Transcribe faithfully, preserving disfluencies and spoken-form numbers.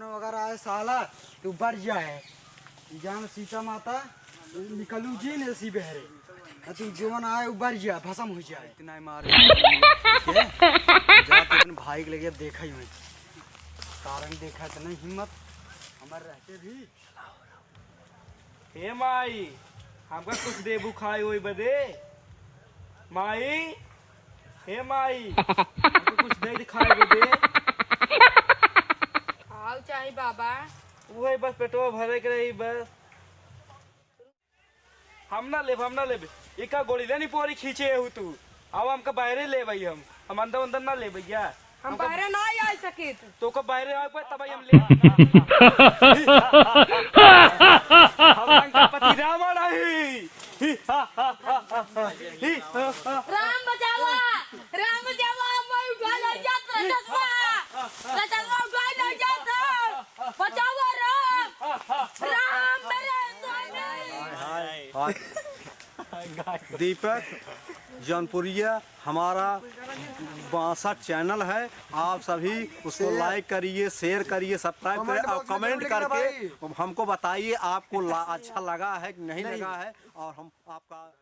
अगर आए साला, तो बढ़ जाए। जान सीता माता, निकलू जी ने सी बहरे। अति जीवन आए, उ बढ़ जाए, भसम हो जाए। इतना ही मारे। जाके अपन भाई के लगे देखा ही मैं। कारण देखा इतना हिम्मत हमारे रहते भी। हे माई, हमका कुछ देबू खाए ओए बदे? माई, हे माई, हमका कुछ दे दे खाए बदे? खाओ चाहे बाबा। उहे बस पेटवा भरे के रही बस। हम ना लेब, हम ना लेब। एका गोड़ी लेनी पोरी खींचे हु तू। अब हमका बाहरे लेब ही हम। हम अंदर अंदर ना लेब भैया। हम हमका बाहरे ना आ सकित। तो को बाहरे आवे पर तब हम ले। हम लंकापति रावण ही। राम बचावा, राम बचावा, मैं उठा ले जात रजतवा। रजतवा उठा ले जात। बचावा राम, राम मेरे स्वामी। दीपक जौनपुरिया हमारा बासठ चैनल है, आप सभी उसको share। Like करिए, share करिए, subscribe करिए और comment करके हमको बताइए आपको ला-, अच्छा लगा है कि नहीं लगा है और हम आपका